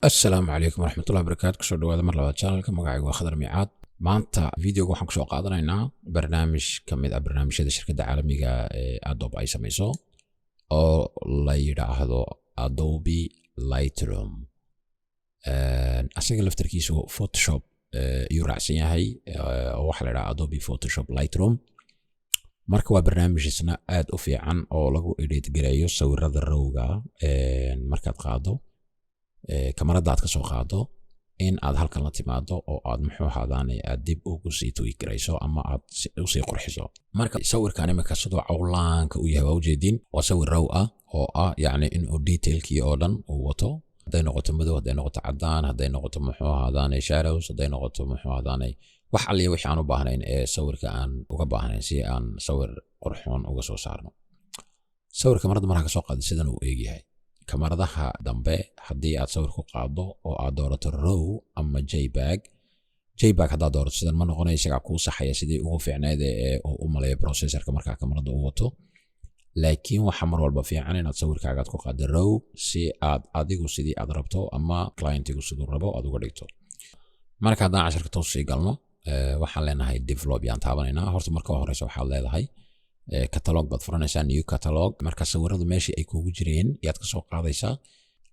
Asalaamu calaykum waraxmatullahi wabarakaatu. Kusoo dhawaada mar labaad channelka. Magacaygu waa Khadar Miicaad. Maanta videoga waxaan kusoo qaadanaynaa barnaamij ka mid ah barnaamijyada shirkadda caalamiga ee Adobe ay samayso oo la yidhaahdo Adobe Lightroom. Asaga laftarkiisu Photoshop ayuu raacsan yahay, oo waxaa la yidhaha Adobe Photoshop Lightroom. Marka waa barnaamij isna aad u fiican oo lagu edit gareeyo sawirada rawga. Markaad qaado kamarada aad ka soo qaado, in aad halkan la timaado oo aad, muxuu ahaadaane, aad dib ugu sii tweak garayso ama aad usii qurxiso. Marka sawirkan imika sidoo cawlaanka u yahay waa ujeedin, waa sawir raw ah oo ah yacni inuu detailkii oo dhan uu wato, hadday noqoto madow, hadday noqoto cadaan, hadday noqoto, muxuu ahaadaane, shadows, hadday noqoto, muxuu ahaadaane, wax alliya wixii aan u baahnayn ee sawirka aan uga baahnayn si aan sawir qurxoon uga soo saarno. Sawir kamarada markaa ka soo qaado sidan uu eegyahay. Kamaradaha dambe haddii aad sawir ku qaado oo aad doorato raw ama JPEG, JPEG haddaad doorato sidan ma noqonayo. Isagaa kuu saxaya sidii ugu fiicneyd ee uu u maleeyo processorka markaa kamarada u wato. Laakiin waxaa mar walba fiican inaad sawirkaagaad ku qaado raw si aad adigu sidii aad rabto ama clientigu siduu rabo aad uga dhigto. Marka haddaan casharka toos sii galno, waxaan leenahay develop yaan taabanaynaa. Horta marka horeysa waxaad leedahay catalog baad furanaysaa, new catalog. Marka sawiradu meeshii ay kuugu jireen yaad kasoo qaadaysaa.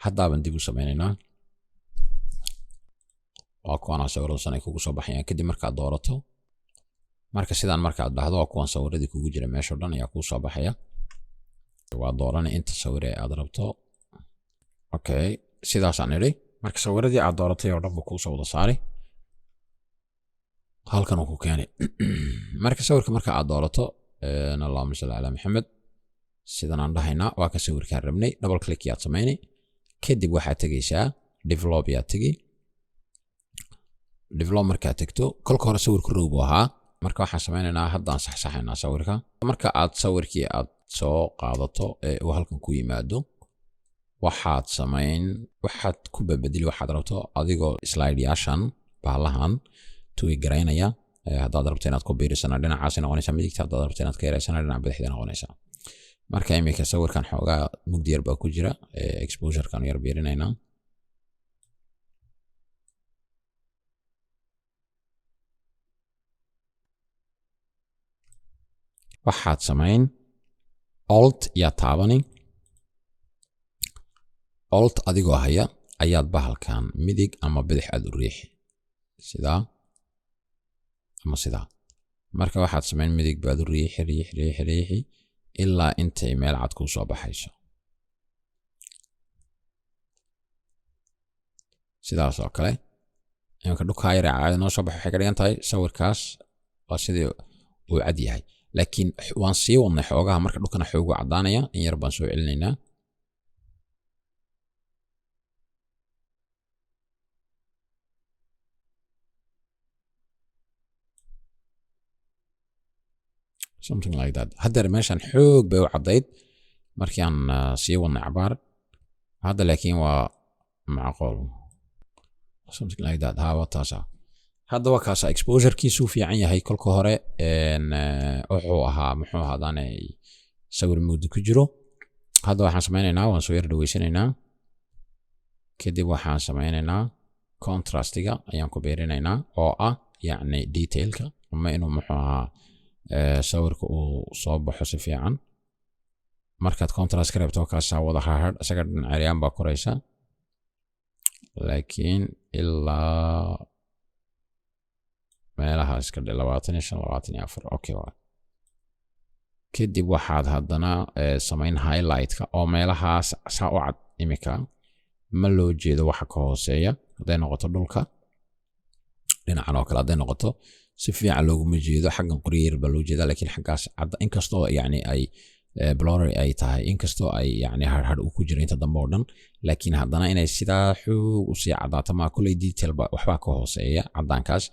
Haddaaban dib u sameynaynaa. Waa kuwanaa sawiradu san ay kugu soo baxayaan. Kadib markaad doorato, marka sidaan markaad dhahdo, waa kuwan sawiradii kugu jira meesha o dhan ayaa kuu soo baxaya. Waa dooranay inta sawir ee aad rabto. Okay, sidaasaan idhi. Marka sawiradii aad dooratay oo dhan buu kuu soo wada saari, halkan uu ku keenay. Marka sawirka marka aad doorato, allahuma salli calaa Maxamed, sidan aan dhahaynaa, waa ka sawirkaan rabnay. Double click yaad samaynay. Kadib waxaad tegaysaa develop yaad tegi. Develop markaad tegto, kolka hore sawirku raw buu ahaa. Marka waxaan sameynaynaa, haddaan saxsaxaynaa sawirka. Marka aad sawirkii aad soo qaadato ee uu halkan ku yimaado, waxaad samayn, waxaad ku babedeli waxaad rabto adigoo slideyaashan baalahan tweak garaynaya. Haddaad rabto inaad ku biirisana, dhinacaasay noqonaysaa midigta. Haddaad rabto inaad ka yaraysana, dhinaca bidixday noqonaysaa. Marka imika sawirkan xoogaa mugdi yar baa ku jira, exposurekan yar biirinaynaa. Waxaad samayn, Alt yaa taabani. Alt adigoo haya ayaad bahalkan midig ama bidix aad u riixi, sidaa ama sidaa. Marka waxaad samayn, midig baad u riixi, riix, riix, riixi ilaa intay meel cad kuu soo baxayso, sidaas oo kale. Imanka dhukaa yar ee caadi noo soo baxay waxay ka dhigan tahay sawirkaas waa sidii uu cad yahay, laakiin waan sii wadnay xoogaha. Marka dhulkana xoogu caddaanaya, in yar baan soo celinaynaa. Something like that. Haddeer meeshan xoog bay u caddayd markii aan sii wadnay cabaar. Hadda laakiin waa macquul, something like that. Ha, waa taasa. Hadda waa kaasa, exposurekiisuu fiican yahay. Kolka hore wuxuu ahaa, muxuu ahaadaane, sawir mugdi ku jiro. Hadda waxaan sameynaynaa, waan soo yar dhaweysanaynaa. Kadib waxaan sameynaynaa, contrastiga ayaan ku biirinaynaa oo ah yacni detailka ama inuu, muxuu ahaa, sawirka uu soo baxo si fiican. Markaad contrast ka reebto, kaasaa wada harhadh isaga dhan ceryaan baa koraysa, laakiin ilaa meelaha iska dhe 25, 24, okay waa. Kadib waxaad haddana samayn highlightka oo meelahaas saa u cad imika ma loo jeedo waxa ka hooseeya. Hadday noqoto dhulka dhinacan oo kale, hadday noqoto, si fiican looguma jeedo. Xaggan qoryo yar baa loo jeedaa, laakiin xaggaas cadda, inkastoo yacni ay blurry ay tahay, inkastoo ay yacni harhadh uu ku jiro inta dambe oo dhan, laakiin haddana inay sidaa xoog usii caddaato maa. Kulley detail ba waxbaa ka hooseeya caddaankaas.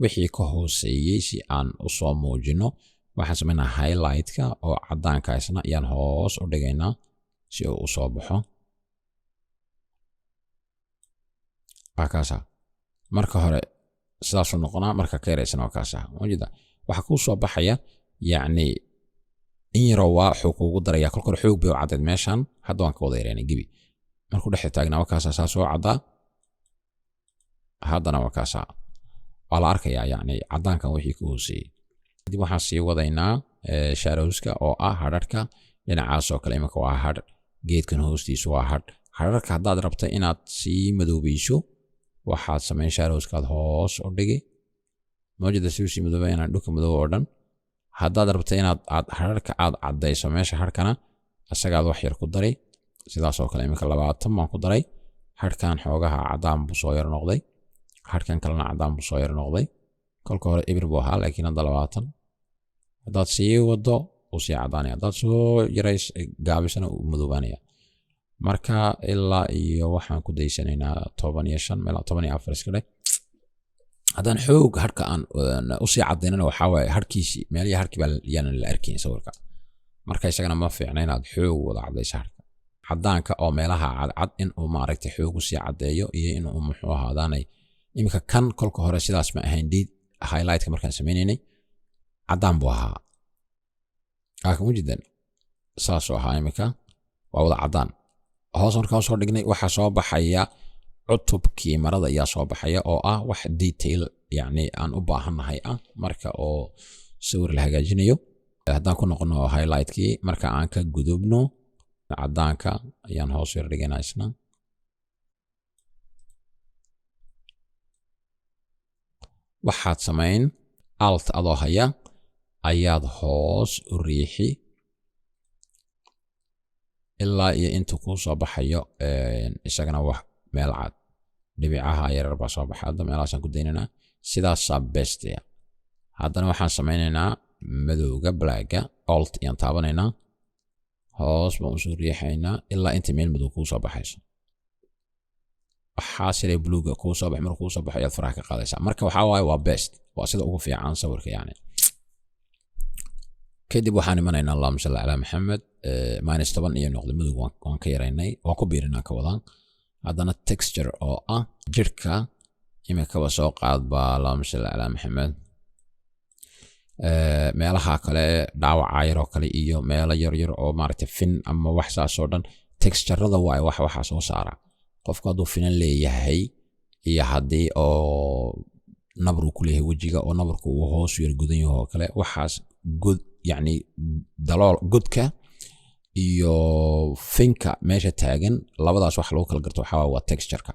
Wixii ka hooseeyey si aan usoo muujino, waxaan sameynaa highlightka oo caddaankaasna ayaan hoos u dhigaynaa si uu usoo baxo. Waa kaasa. Marka hore sidaasuu noqonaa, marka ka yaraysana waa kaasa. Ujeeda waxaa kuu soo baxaya yacni in yaroo waa wuxuu kuugu daraya. Kolka hore xoog bay u caddeed meeshan, hadda waan ka wada yareynay gebi. Markuu dhexda taagnaa waa kaasa saa soo caddaa. Haddana waa kaasaa, waa la arkayaa, yacni caddaankan wixii ka hooseeyey. Kadib waxaan sii wadaynaa shadowska oo ah hadharka dhinacaas oo kale. Iminka waa hadh, geedkan hoostiisu waa hadh. Hadharka haddaad rabta inaad sii madoobayso, waxaad samayn shadowskaad hoos u dhigi mawjada si usii madooba inaan dhulka madoob oo dhan. Haddaad rabta inaad aad hadharka aad caddayso, meesha hadhkana isagaad wax yar ku dari, sidaas oo kale. Iminka 20 baan ku daray. Hadhkan xoogaha caddaan buu soo yar noqday, hadhkan kalena caddaan buu soo yar noqday. Kolka hore ibir buu ahaa, laakiin hadda 20 haddaad sii wado uu sii caddaanaya, haddaad soo yarays gaabisana uu madoobaanaya. Marka ilaa iyo waxaan ku daysanaynaa 15 meel, 14 iska dheh. Haddaan xoog hadhka aan usii cadaynana, waxaa waaye hadhkiisii, meelihii hadhkii baa yaanan la arkayn sawirka. Marka isagana ma fiicna inaad xoog wada caddayso hadhka caddaanka oo meelaha cadcad in uu maaragtay xoog usii caddeeyo iyo in uu muxuu ahaadaanay. Iminka kan kolka hore sidaas ma ahayn. Diid highlightka markaan sameynaynay caddaan buu ahaa, laakiin ujeedan saasuu ahaa. Iminka waa wada caddaan. Hoos markaan usoo dhignay, waxaa soo baxaya cutubkii marada ayaa soo baxaya, oo ah wax detail yacni aan u baahannahay ah marka oo sawir la hagaajinayo. Haddaan ku noqono highlightkii, marka aan ka gudubno, caddaanka ayaan hoos yar dhiganaa isna. Waxaad samayn, Alt adoo haya ayaad hoos u riixi ilaa iyo inta kuu soo baxayo isagana wax meel cad, dhibicaha yarar baa soo baxa. Hadda meelahaasaan ku daynaynaa, sidaasaa bestia. Haddana waxaan sameynaynaa madowga, blacka, Alt ayaan taabanaynaa, hoos baan usoo riixaynaa ilaa inta meel madow kuu soo baxayso. Waxaa siday bluega kuu soo bax, markuu kuu soo baxo ayaad faraha ka qaadaysaa. Marka waxaa waaye waa best, waa sida ugu fiican sawirka yani. Kadib waxaan imanaynaa, allahuma salli calaa Maxamed, -10 iyo noqday madowga, waan ka yaraynay, waan ku biirinaa ka wadaan. Haddana texture oo ah jirka imikaba soo qaad baa, allahuma salli calaa Maxamed, meelaha kale dhaawaca yar oo kale iyo meelo yar yar oo maaragtay fin ama wax saas oo dhan, texturada waaye wax waxaa soo saara. Qofku hadduu finan leeyahay iyo haddii oo nabru ku leeyahay wejiga oo nabarku uu hoos yar gudan yaho oo kale, waxaas god, yacni dalool godka iyo finka meesha taagan, labadaas wax lagu kala garto waxaa waa textureka.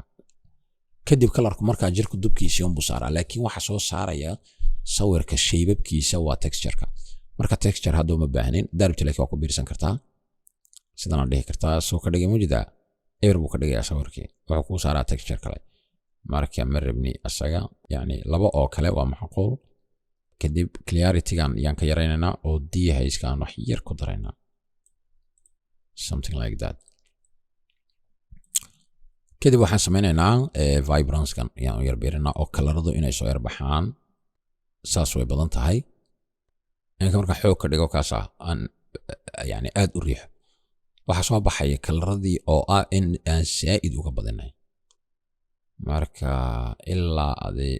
Kadib colorku markaa jirku dubkiisii unbuu saaraa, laakiin waxa soo saaraya sawirka shaybabkiisa waa textureka. Marka texture hadda uma baahnin darabti, laakiin waa ku biirsan kartaa. Sidanaa dhihi kartaa, soo ka dhigay mujida eber buu ka dhigayaa sawirkii, wuxuu kuu saaraa texture kale. Marka ma rabni asaga, yacni laba oo kale waa macquul. Kadib claritygan yaan ka yaraynaynaa oo dehazekan wax yar ku daraynaa, something like that. Kadib waxaan sameynaynaa vibrancekan ayaan u yar biirinaa oo kalaradu inay soo yar baxaan. Saas way badan tahay. Iminka markaan xoog ka dhigo, kaasa aan yani aad u riixo, waxaa soo baxaya kalaradii oo ah in aan saa'id uga badinay. Marka ilaa adi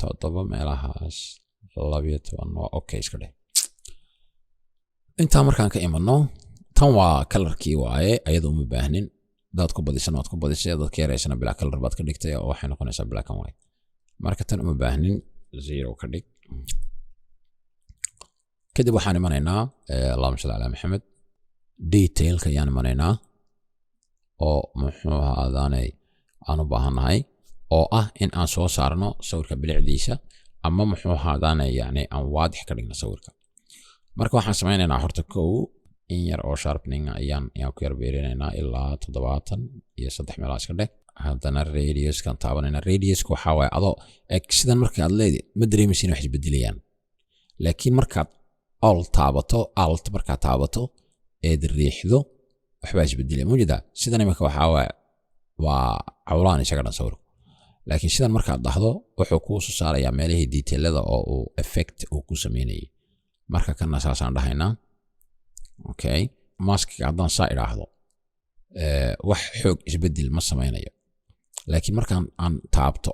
7 meelahaas, 12 waa okay, iska dheh. Intaa markaan ka imano, tan waa colorkii waaye, ayada uma baahnin. Hadaad ku badisana waad ku badisay, hadaad ka yaraysana bilaa color baad ka dhigtay oo waxay noqonaysaa black and white. Marka tan uma baahnin, 0 ka dhig. Kadib waxaan imanaynaa, allahuma salli calaa Maxamed, detailka ayaan imanaynaa oo muxuu ahaadaanay aan u baahannahay, oo ah in aan soo saarno sawirka bilicdiisa ama muxuu ahaadaanay yani aan waadix ka dhigno sawirka. Marka waxaan sameynaynaa horta kow in yar oo sharpening ayaan ku yar beerinaynaa, ilaa 73 meelaa iska dheh. Haddana radiuskan taabanayna. Radiuska waxaa waaye adoo eg sidan marka aad leedi ma dareemaysa in wax isbedelayaan, laakiin markaad Alt taabato, Alt markaad taabato eed riixdo, waxbaa isbedelaya mujida. Sidan imika waxaa waaye waa cawlaan isaga dhan sawirku, laakiin sidan markaad dhahdo wuxuu kuu soo saarayaa meelihii detailada oo uu effect uu ku sameynayay. Marka kana saasaan dhahaynaa, okay. Maskiga haddaan saa idhaahdo, wax xoog isbedel ma sameynayo, laakiin markaan aan taabto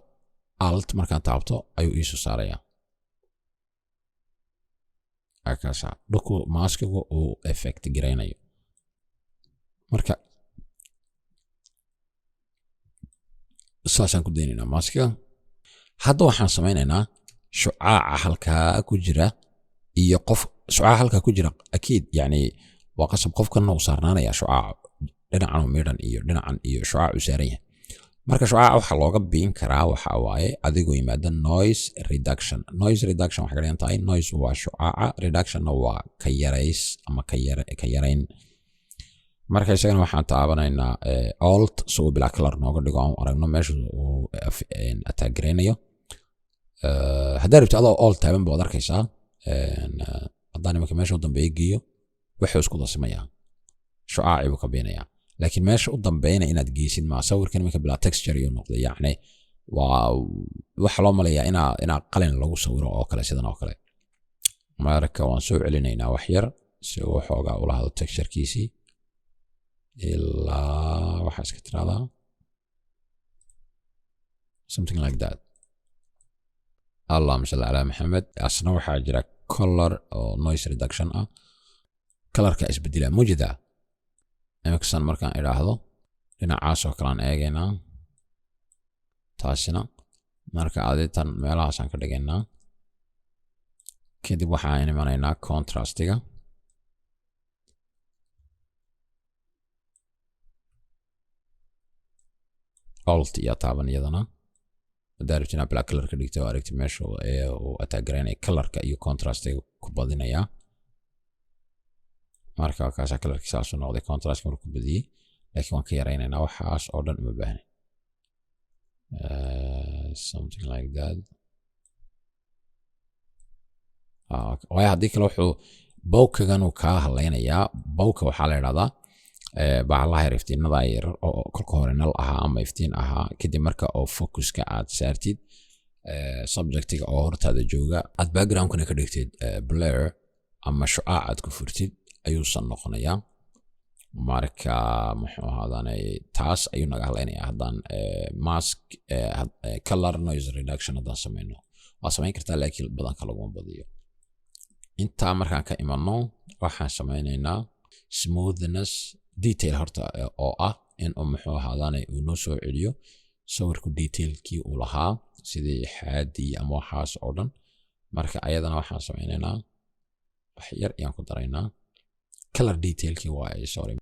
Alt, markaan taabto ayuu iisoo saarayaa. Kaasa dhulku maskigu uu effect garaynayo. Marka saasaan ku daynaynaa maskiga. Hadda waxaan samaynaynaa shucaaca halkaa ku jira iyo qof shucaaca halkaa ku jira. Akiid yani waa qasab qofkanna uu saarnaanaya shucaaca dhinacan oo midhan iyo dhinacan iyo shucaac uu saaran yahay. Marka shucaaca waxaa looga biin karaa waxa waaye adigoo yimaada noise reduction. Noise reduction waxay ka dhigan tahay, noise waa shucaaca, reductionna waa ka yarays ama ka yarayn. Marka isagana waxaan taabanaynaa Alt si uu bilaa color nooga dhigo, aan u aragno meesha uu attack gareynayo. Haddaa rabto adoo Alt taaban baad arkaysaa. Haddaan iminka meesha u dambeeya geeyo, wuxuu isku dasimayaa, shucaacii buu ka biinayaa. Laakiin meesha u dambeyna inaad geysid maa. Sawirkan iminka bilaa texture ayuu noqday, yacni waa waxa loo malayaa inaa qalin lagu sawiro oo kale, sidan oo kale. Marka waan soo celinaynaa wax yar si uu xoogaa ula hado texturekiisii, ilaa waxaa iska tiraahdaa something like that. Allahuma salli calaa Maxamed. Asna waxaa jira color oo noise reduction ah, colorka isbedela mujida. Imikasan markaan idhaahdo dhinacaas oo kale aan eegaynaa, taasina marka aditan meelahaasaan ka dhigaynaa. Kadib waxaan imanaynaa contrastiga. Alt iyo taaban iyadana haddaa rabti inaad black color ka dhigto oo aragti meesha ee uu attack garaynaya, colorka iyo contrastiga ku badinayaa. Marka kaasaa colorkii saasuu noqday contrastka markuu ku badiyey, laakiin waan ka yaraynaynaa, waxaas oo dhan uma baahni. Something like that. Waayo haddii kale wuxuu bokehgan uu kaa hadlaynayaa. Bokeh waxaa la idhahdaa bahalaha yar, iftiinada yar oo kolka hore nal ahaa ama iftiin ahaa, kadib marka oo focuska aad saartid subjectiga oo hortaada jooga, aad backgroundkana ka dhigtid blur ama shucaac aad ku furtid, ayuusan noqonayaa. Marka muxuu ahaadanay, taas ayuu naga hadlaynayaa. Haddaan mask color noise reduction haddaan sameyno, waa samayn kartaa, laakiin badanka laguma badiyo. Intaa markaan ka imano, waxaan sameynaynaa smoothness detail horta, oo ah in uu muxuu ahaadanay uu noo soo celiyo sawirku detailkii uu lahaa, sidii xaadii ama waxaas oo dhan. Marka ayadana waxaan sameynaynaa wax yar ayaan ku daraynaa color detailkii waaye, sorry.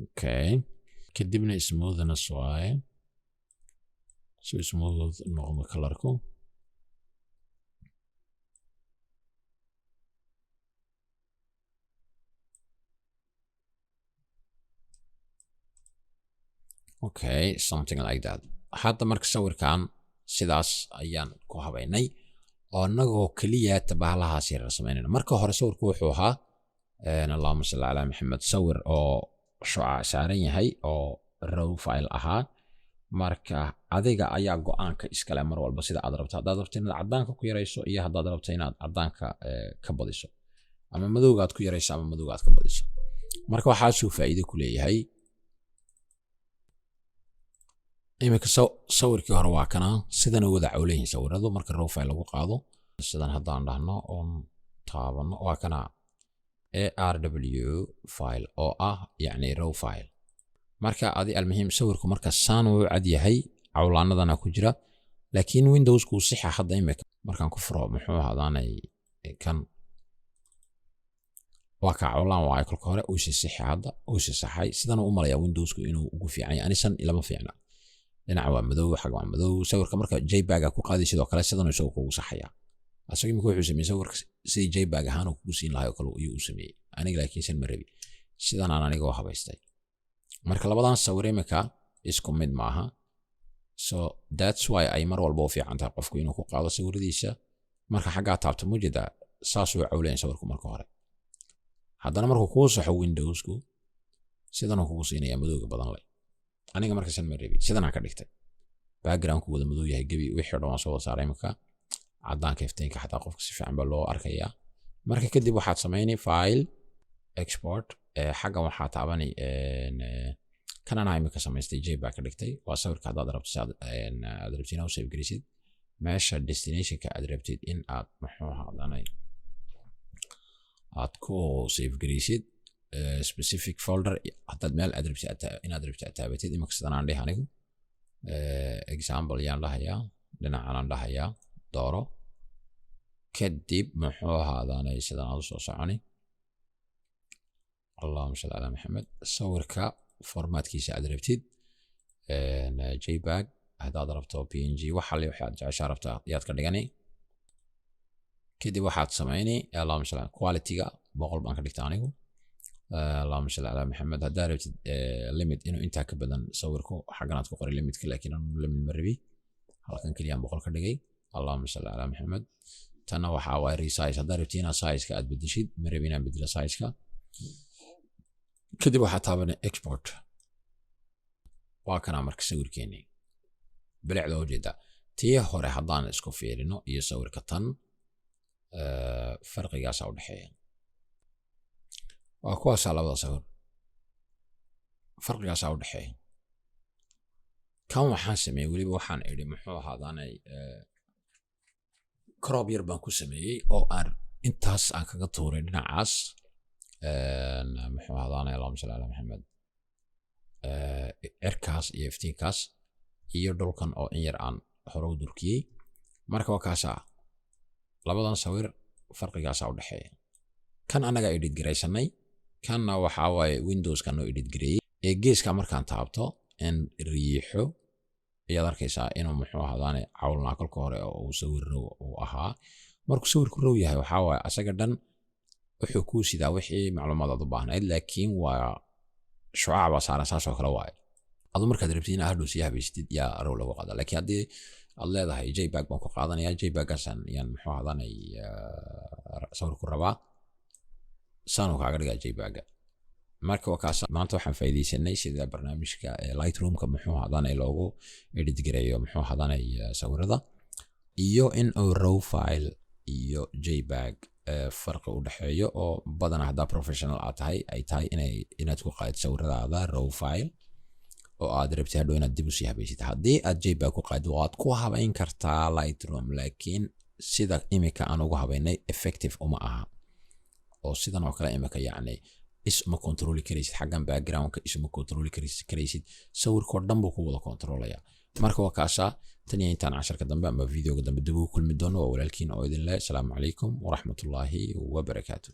Okay, kadibna smoothness waaye, si smooth noqdo colorku. Okay, something like that. Hadda marka sawirkan sidaas ayaan ku habaynay oo annagoo keliya tabahlahaas yarar samaynayna. Marka hore sawirku wuxuu ahaa, allahuma salli calaa Maxamed, sawir oo shucaac saaran yahay oo raw file ahaa. Marka adiga ayaa go-aanka iskale mar walba sida aad rabto, haddaad rabto inaad caddaanka ku yarayso iyo haddaad rabto inaad caddaanka ka badiso, ama madowga aad ku yarayso ama madowga aad ka badiso. Marka waxaasuu faa'iido ku leeyahay. Iminka sawirkii hore waa kana, sidan u wada cawleyihiin sawiradu marka raw file lagu qaado. Sidan haddaan dhahno oon taabano, waa kana ARW file oo ah yacni raw file. Marka adi almuhiim sawirku marka saan uu cad yahay, cawlaanadana ku jira, laakiin Windowsku sixa. Hadda imika markaan ku furo muxuu ahaadanay kan, waa kaa cawlaan waaye. Kolka hore uu si sixi, hadda uu si saxay. Sidan u malayaa Windowsku inuu ugu fiican yahay, anisan ilama fiicna. Dhinaca waa madow, xagga waa madow. Sawirka marka JPEG ku qaadi sidoo kale sidan isagu kugu saxaya. Asaga imika wuxuu sameeyey sawirka sidii JPEG ahaan uu kugu siin lahaa oo kale ayuu u sameeyey. Aniga laakiin san ma rabi, sidan aan aniga u habaystay. Marka labadan sawir imika isku mid maaha. So that's why ay mar walba u fiican tahay qofku inuu ku qaado sawiradiisa. Marka xaggaa taabto, mujida saasuu cawlayan sawirku marka hore. Haddana markuu kuu saxo Windowsku, sidanuu kugu siinaya madowga badan leh. Aniga marka san ma rabi, sidanaan ka dhigtay. Backgroundku wada madow yahay gebi, wixii o dhan waan soo wada saaray. Imika caddaanka iftiinka xataa qofka si fiican baa loo arkayaa. Marka kadib waxaad samaynay file, export. Xaggan waxaa taabanay kan anaa imika samaystay, JPEG ka dhigtay. Waa sawirka haddaad rabto si aad rabtid inaad u save gelisid, meesha destinationka aad rabtid in aad muxuu ahaadanay aad ku save gelisid, specific folder haddaad meel aad rabtid inaad rabtid aad taabatid. Imika sidan aan dheh anigu. Example yaan dhahayaa, dhinacanaan dhahayaa dooro. Kadib muxuu ahaadaanay sidan aad usoo soconi. Allahuma salli calaa Maxamed. Sawirka formaatkiisa aad rabtid, JPEG haddaad rabto, PNG, waxa le waxaad jeceshaa rabtaa yaad ka dhigani. Kadib waxaad samayni, allahuma salli, quality-ga 100 baan ka dhigta anigu. Allahuma salli calaa Maxamed. Haddaad rabtid limit inuu intaa ka badan sawirku, xagganaad ku qoray limitka, laakiin anu limit ma rabi, halkan keliyaan 100 ka dhigay. Allahuma salli calaa Maxamed. Tanna waxaa waaye resize, haddaad rabtid inaad sizeka aad bedeshid. Ma rabi inaan bedelo sizeka. Kadib waxaa taabanay export. Waa kanaa marka sawirkeenii bilicda ujeedaa. Tii hore haddaan isku fiirino iyo sawirka tan, farqigaasaa u dhexeeya. Waa kuwaasaa labada sawir, farqigaasaa u dhexeeya. Kan waxaan sameeyey weliba, waxaan idhi muxuu ahaadaanay crop yar baan ku sameeyey oo aan intaas aan kaga tuuray dhinacaas, muxuu ahaadaanay, allahuma salli calaa Maxamed, cirkaas iyo iftiinkaas iyo dhulkan oo in yar aan hore u durkiyey. Marka waa kaasaa labadan sawir, farqigaasaa u dhexeeya. Kan annaga edit garaysanay, kanna waxaa waaye Windowska noo edit gareeyey. Ee geeska markaan taabto in riixo ayaad arkaysaa inuu muxuu ahaadaane cawlnaa kolka hore oo uu sawir raw uu ahaa. Markuu sawirku raw yahay, waxaa waaye asaga dhan wuxuu kuu sidaa wixii macluumaad aad u baahnayd, laakiin waa shucaac baa saaran, saas oo kale waaye. Adu markaad rabtid inaad hadhow sii habaysatid yaa raw lagu qaada, laakiin haddii aad leedahay JPEG baan ku qaadanaya, JPEGgaasaan yaan muxuu ahadanay sawirku rabaa, saanuu kaaga dhigaa JPEGga. Marka waa kaas. Maanta waxaan faa'iidaysanay sida barnaamijka Lightroomka muxuu ahadanay loogu edit gareeyo muxuu ahadanay sawirada, iyo in uu raw file iyo JPEG farqi u dhexeeyo, oo badanaa haddaa professional aad tahay ay tahay inaad ku qaadid sawiradaada raw file oo aad rabtid hadhow inaad dib usii habaysid. Haddii aad JPEG ku qaadid, waad ku habayn kartaa Lightroom, laakiin sida imika aan ugu habaynay effective uma aha, oo sidan oo kale imika yacni isuma controli karaysid xaggan backgroundka, isuma controli karaysid, sawirkoo dhan buu ku wada controlaya. Marka waa kaasaa. Tan iyo intaan casharka dambe ama videoga dambe dib ugu kulmi doono, waa walaalkiin oo idin leh asalaamu calaykum waraxmatullaahi wabarakaatu.